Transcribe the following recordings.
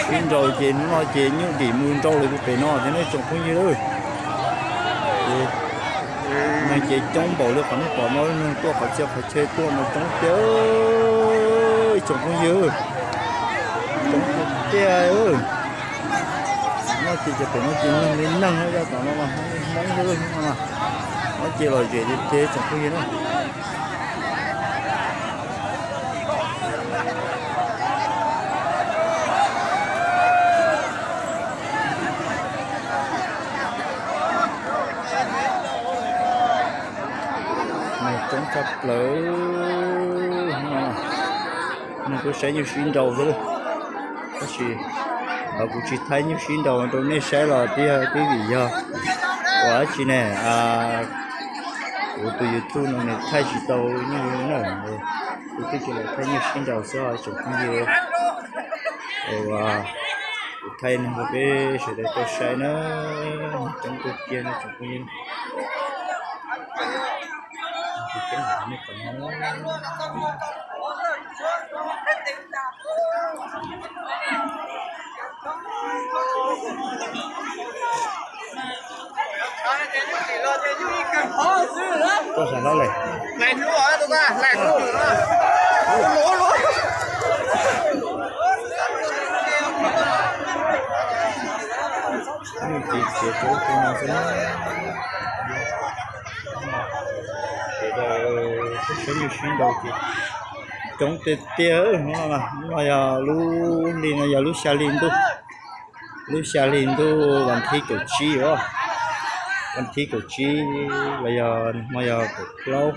Sib nraus ces hnub no ces nyuj dim mus nraus lawm pem no thiab ne tsoom phooj ywg. Neeg ces coob npaum li qhov nej pom no, neeg tuaj qhov txhia qhov chaw tuaj mas coob tiag tsoom phooj ywg. Coob tiag tiag. No ces cov pem no ces neeg li neeg no, yog tom no mas Hmoob xwb no. No ces lom zem tiag tiag tsoom phooj ywg na. Neeg coob tshaj plaws. Neeg tuaj saib nyuj sib nraus xwb. Tab sis kuv tsis thaij nyuj sib nraus rau nej saib los twb yog twb vim yog ua dab tsi ne, kuv tus YouTube no nws thaij tsis tau nyuj na, kuv thiaj tsis los thaij nyuj sib nraus xwb os tsoom phooj ywg. Kuv thaij no rau peb sawv daws tau saib na, coob tiag tiag no tsoom phooj ywg. Tuaj sab hlob lawm. Nyuj ces khiav rau ub rau no xwb na. Ces sawv daws tuaj saib nyuj sib nraus ces coob tiag tiag. Hnub no, hnub no yog lub hli no yog lub xya hli ntuj, lub xya hli ntuj vas thib kaum tsib os, vas thib kaum tsib los yog hmo yog kaum plaub,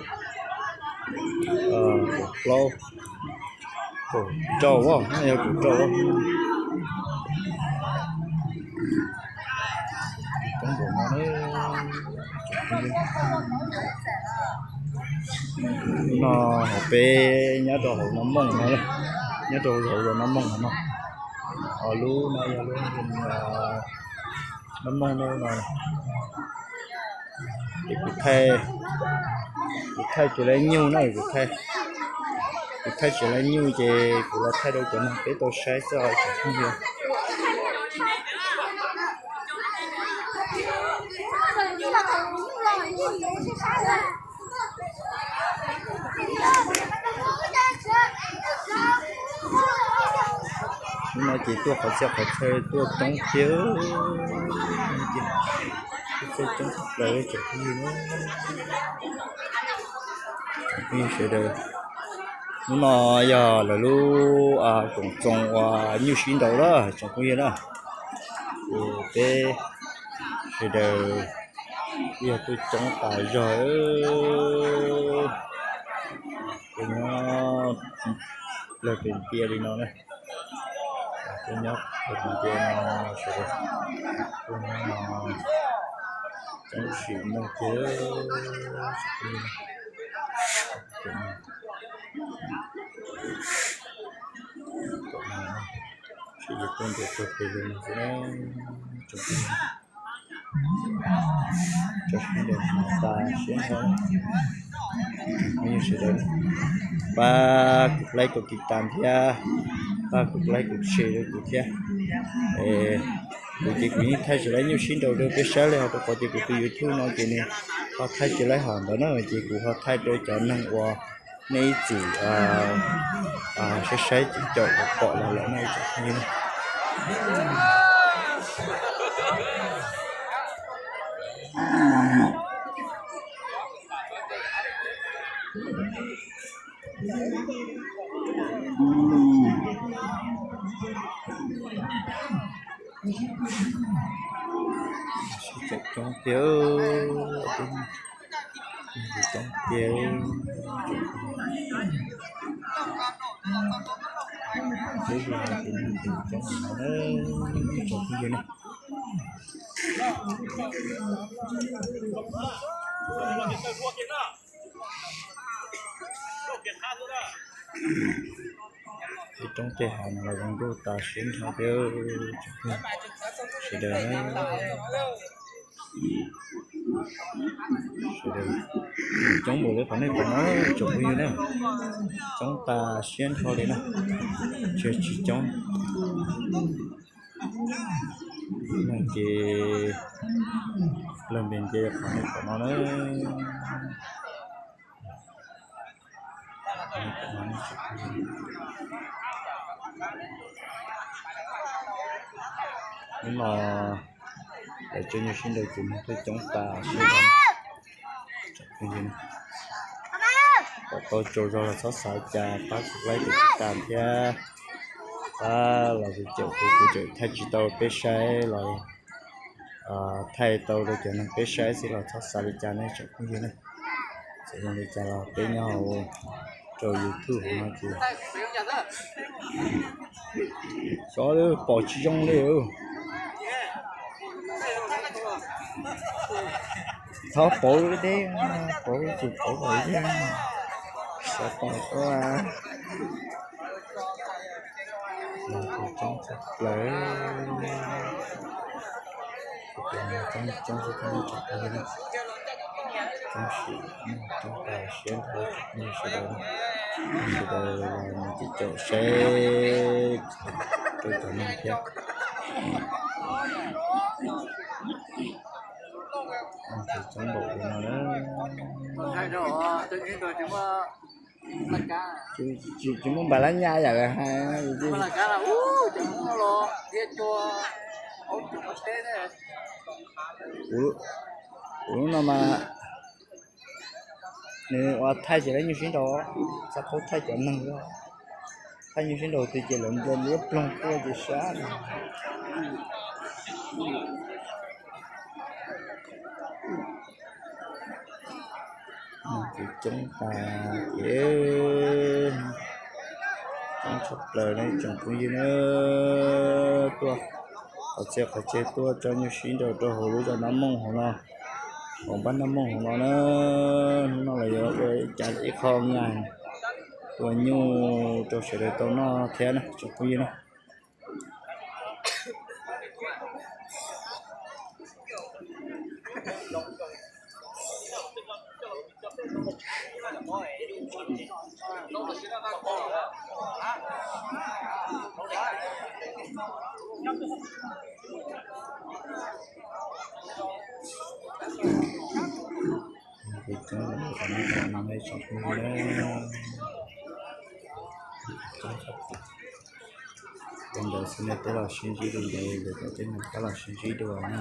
kaum plaub, kaum rau, yog kaum rau. Coob npaum no, no hauv peb nyob rau hauv Nab Mooj no, nyob rau hauv zos Nab Mooj no. Lub no yog lub Nab Mooj no. Ces kuv thaij, kuv thaij tsis laib nyuj na, kuv thaij, kuv thaij tsis laib nyuj ces kuv los thaij rau cov neeg peb tau saib xwb os tsoom phooj ywg. Hnub no ces tuaj qhov txhia qhov chaw tuaj coob tiag, tuaj coob tshaj plaws tsoom phooj ywg na. Tsoom phooj ywg sawv daws, hnub no yog lawv lub koom txoos uas nyuj sib nraus lawm tsoom phooj ywg na. Ces peb sawv daws yog tuaj coob tas zog, tuaj nyob plaws pem ntia li no na. Tuaj nyob plaws pem ntia no sawv daws tuaj nyob no coob sim neej tiag. Sawv daws tuaj ntiam tag pes li no xwb na. Tsoom phooj ywg, tso sawv daws tas siab nrho, phooj ywg sawv daws pab kuv like kuv tiv tas thiab, pab kuv like kuv share rau kuv thiab. Kuv ces kuv yeej thaij tsis laib nyuj sib nraus rau peb saib li, ho rau qhov tias kuv tus YouTube no ces nws ho thaij tsis laib hom ntawd na, ces kuv ho thaij rau cov neeg uas nej ib txwm saib saib caum uas pom los lawm no ib tsoom phooj ywg. Sib caum coob tiag, coob tiag. Peb zus no ces neeg coob heev na, tsoom phooj ywg na. Ib roob tej hav no los zoo nkauj tas siab nrho thiab, sawv daws na. Sawv daws coob npaum li qhov nej pom no tsoom phooj ywg na, coob tas siab nrho li na, tsis tsis coob. Neeg ces plaws npe nce qhov nej pom no na. Hnub no lawv tso nyuj sib nraus ces neeg tuaj coob tas siab. Pom tau tsaug zog los txhob xav li cas, pab kuv like, tiv tam thiab pab los tus caum kuv, kuv tseem thaij tsis tau peb saib los thaij tau rau cov neeg peb saib xwb los txhob xav li cas nej tsoom phooj ywg na. Txawm zoo li cas los peb nyob hauv rau YouTube hauv no ces xyov pom tsis zoo li. Thov pauv deb, pauv tsis pauv pauv thiab, xav pom tuaj. Coob tshaj plaws, coob tshaj plaws, coob sim, coob tas siab nrho sawv daws, sawv daws los mus caum seb rau cov neeg thiab. Coob npaum li no na. Tsis muaj npaum lab nyab yam lawv hais. Kuv lub no mas nws ua thaij ces lawv nyuj sib nraus, xav paub thaij cov neeg, thaij nyuj sib nraus twg ces lawv nplua liab ploog tuaj ces sab. Ces coob tas ces coob tshaj plaws nej tsoom phooj ywg na, tuaj qhov txhia qhov chaw tuaj tso nyuj sib nraus rau hauv lub zos Nab Mooj hauv no, hauv npab Nab Mooj hauv no na. Hnub no los yuav ua ib qho nag tua nyuj rau sawv daws tau noj thiab na tsoom phooj ywg na. Ces coob, li ntawd xwb nej peb los sib ntsib dua ntawd, lwm tus tej neeg pab los sib ntsib dua na.